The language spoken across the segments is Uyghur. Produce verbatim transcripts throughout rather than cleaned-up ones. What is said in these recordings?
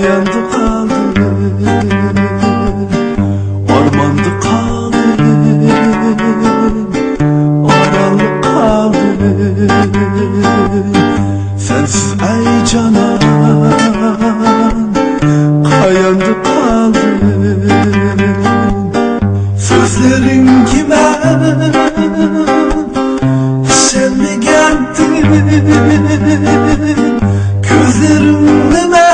ياندا قالدىم، ئارماندا قالدىم، ئارانلىق قالدىم. سەنسىز ئەي جانان، قاياندا قالدىم؟ سۆزلىرىڭگە مەن ئىشەنمىگەنتىم، كۆزلىرىڭنى مەن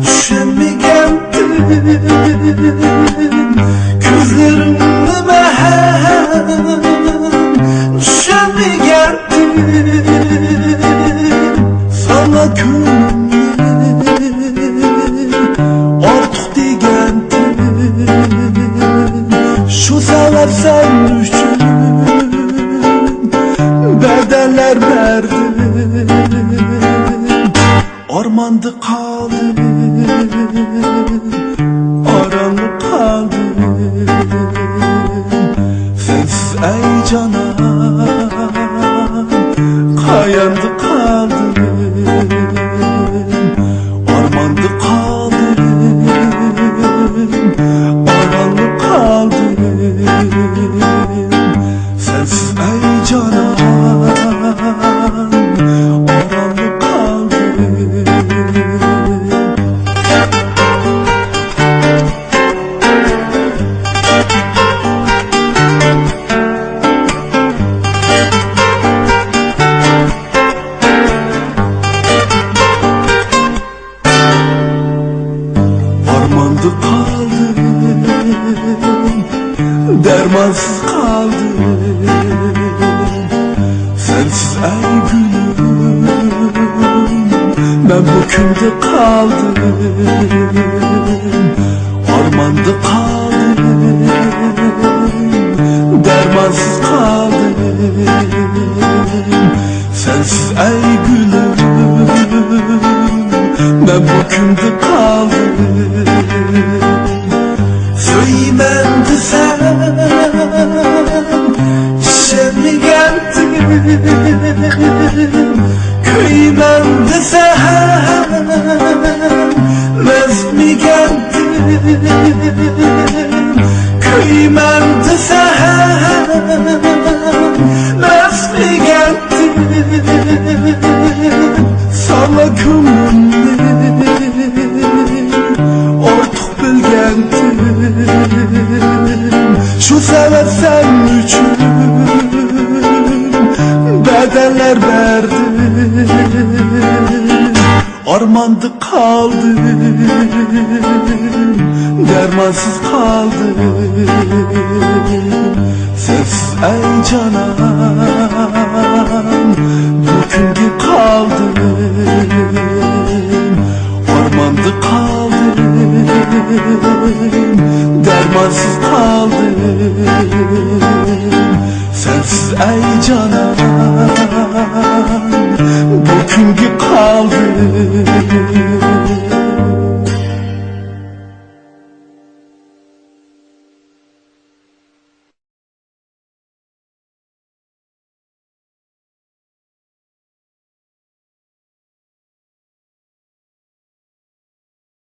چۈشەنمىگەنتىم، كۆزلىرىڭنى مەن چۈشەنمىگەنتىم. ساڭا كۆڭلۈمنى ئارتۇق دېگەنتىم، شۇ سەۋەب سەن ئۈچۈن بەدەللەر بەردىم. ئارماندا قالدىم، ئارانلىق قالدىم. سەنسىز ئەي جانان، قاياندا قالدىم؟ ئارماندا قالدىم، ئارانلىق قالدىم. سەنسىز ئەي جانان، ئارانلىق قالدىم. ئارماندا قالدىم، دەرمانسىز قالدىم. سەنسىز ئەي گۈلۈم، مەن بۇ كۈندە قالدىم. ئارماندا قالدىم، دەرمانسىز قالدىم. سەنسىز ئەي گۈلۈم، مەن بۇ كۈندە قالدىم. سۆيىمەن دېسەم، ئىشەنمىگەنتىم. كۆيىمەن دېسەم، مەستمىگەنتىم. كۆيىمەن دېسەم، مەستمىگەنتىم. ساڭا كۆڭلۈمنى ئارتۇق بىلگەنتىم، شۇ سەۋەب سەن ئۈچۈن بەدەللەر بەردىم. ئارماندا قالدىم، دەرمانسىز قالدىم. سەنسىز ئەي جانان، بۇ كۈنگە قالدىم. ئارماندا قالدىم، دەرمانسىز قالدىم. سەنسىز ئەي جانان، بۇ كۈنگە قالدىم.